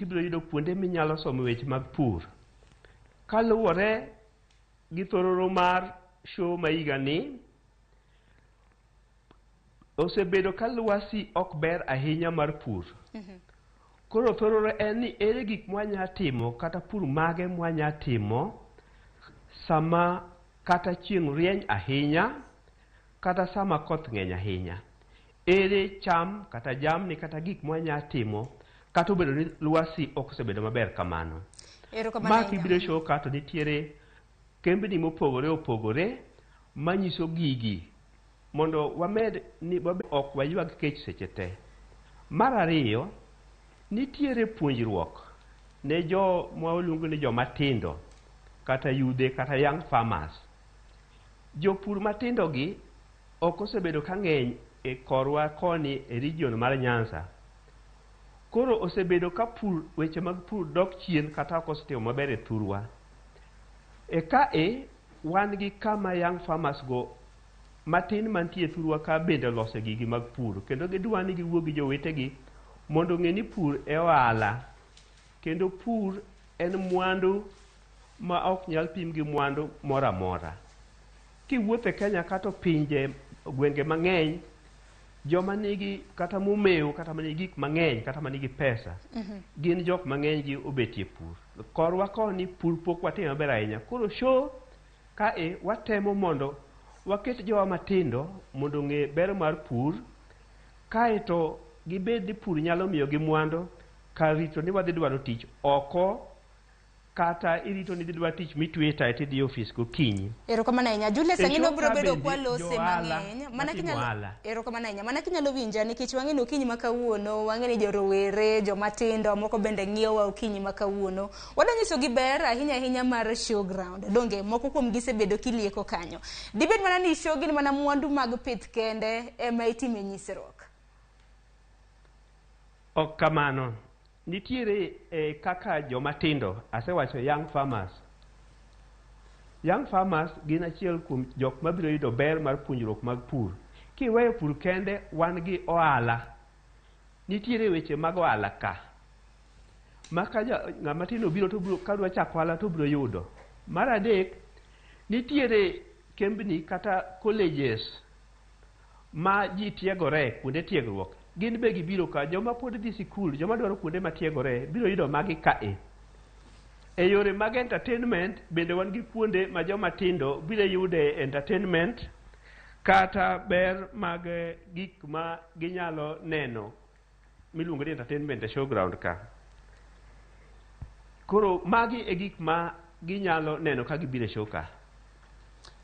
Ibiro yudo kuonde minyalo somo weche mag pur. Kaluwore gi thororo mar show ma higani, osebedo ka lwasi ok ber ahinya mar pur. Koro thororo en ni ere gik mwanya timo kata pur mage mwanya timo sama kata chieng' rieny ahinya kata sama koth ng'eny ahinya. Ere cham kata jamni kata gik mwanya timo kata obedo ni lwasi ok osebedo maber kamano. Erokamano Ma ahinya. kibiro e show ka to nitiere kembni mopogore opogore manyiso gigi mondo wamed ni wabe ok waywag kech seche te. Mar ariyo, nitiere puonjruok ne jo ma waluongo ni joma tindo kata yudhe kata young farmers. Jopur matindo gi ok osebedo ka ng'eny e korwa koni e region mar Nyanza. Koro osebedo ka pur weche mag pur dok chien kata ok osetimo maber e thurwa. E kae wan gi kama young farmers go matin mantie e thurwa ka bende olose gigi mag pur kendo gidwa ni giwuo gi jowetegi mondo ong'e ni pur e ohala kendo pur en mwandu ma ok nyal pim gi mwandu moro amora. Kiwuotho e Kenya kata pinje gwenge mang'eny, joma nigi kata momewo kata manigi gik mang'eny kata manigi pesa gin jok mang'eny gi obetie pur. Korwa koni pur pok watimo maber ahinya. Koro show kae watemo mondo waket jowa matindo mondo ong'e ber mar pur kaeto gibed ni pur nyalo miyogi mwandu kar rito ni wadhi dwaro tich oko kata irito ni idhi dwaro tich mitweyo tai tidhi e ofis gokinyi. Erokamano ahinya. Julius E ang'e ni show wabiro ka bedo bende kwalose jo-ohala mang'eny. Mana matimo kinyalo ohala. Erokamano ahinya. Mana kinyalo winja nikech wang'e ni okinyi ma kawuono, wang'e ni jorowere, joma tindo, moko bende ng'iyowa okinyi ma kawuono. Wadwa nyisogi ber ahinya ahinya mar showground. Donge moko kuom gisebedo kilieko kanyo. Dibed mana ni show gin mana mwandu mag pith kende ema itime nyisruok. Ok kamano. Nitiere kaka joma tindo, asewacho young farmers. Young farmers gin achiel kuom jok mabiro yudo ber mar puonjruok mag pur. Kiweyo pur kende, wan gi ohala. Nitiere weche mag ohala ka. Ma ka ng'ama tin obiro to obiro kadwa chako ohala to obiro yudo. Mar adek, nitiere kembni kata colleges ma ji tiegore kuonde tiegruok. Gin be gibiro ka. Joma pod dhi sikul, joma dwaro kuonde matiegore biro yudo magi kae. E yore mag entertainment bende wan gi kuonde ma joma tindo biro yude entertainment kata ber mag gik ma ginyalo neno miluongo ni entertainment e showground ka. Koro magi e gik ma ginyalo neno ka gibiro e show ka.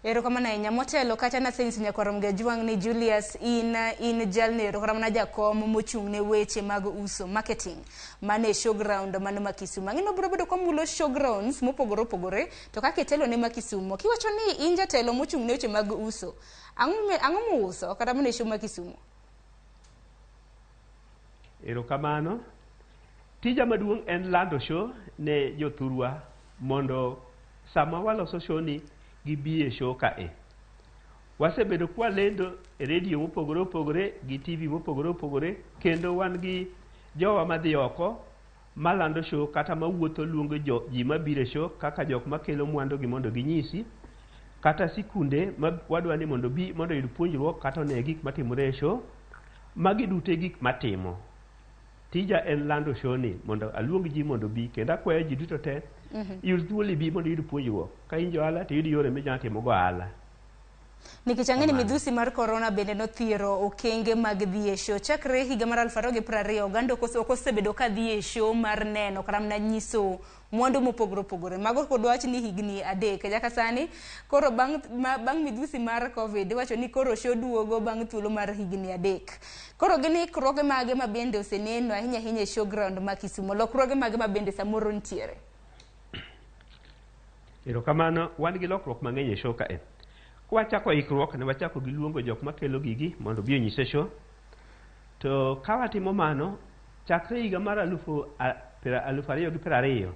Erokamano ahinya. Motelo kacha nasenyiso nyakwar Mgajwang' ni Julius in jalno ero kata mana jakom mochung' ne weche mag uso marketing mane showground mano ma Kisumu. Ang'e ni wabiro bedo kwamulo showgrounds mopogore opogore to kaka itelo ne ma Kisumu. Kiwacho ni in jatelo mochung' ne weche mag uso, ang'o muuso kata mana e show ma Kisumu? Erokamano. Tija maduong' en lando show ne jothurwa mondo sama waloso show ni gibi e show kae. Wasebedo kwalendo e redio mopogore opogore gi TV mopogore opogore kendo wan gi jowa madhi oko malando show kata mawuotho luongo ji mabiro e show kaka jok makelo mwandu gi mondo ginyisi kata sikunde ma wadwa ni mondo bi mondo oyud puonjruok kata one gik matimore e show. Magi duto e gik matimo. Tija en lando show ni mondo aluong ji mondo obi kendo akwayo ji duto te yud thuolo ibi mondo iyud puonjruok. Ka in ja ohala to iyud yore minyalo timo go ohala. Nikech ang'e ni midhusi mar corona bende nothiero okenge mag dhi e show. Chakre higa mar 2020, oganda ok osebedo ka dhi e show mar neno kata mana nyiso mwandu mopogore opogore. Mago kod wach ni higni 3 nyaka sani. Koro bang' midhusi mar COVID, iwacho ni koro show duogo bang' thuolo mar higni 3. Koro gin ikruoge mage ma bende oseneno ahinya ahinya e showground ma Kisumu? Lokruoge mage ma bende samoro nitiere? Erokamano, wan gi lokruok mang'eny e show kae. Kwachako ikruok, ne wachako gi luongo jok makelo gigi mondo obi onyis e show. To ka watimo mano, chakre higa mar 2020,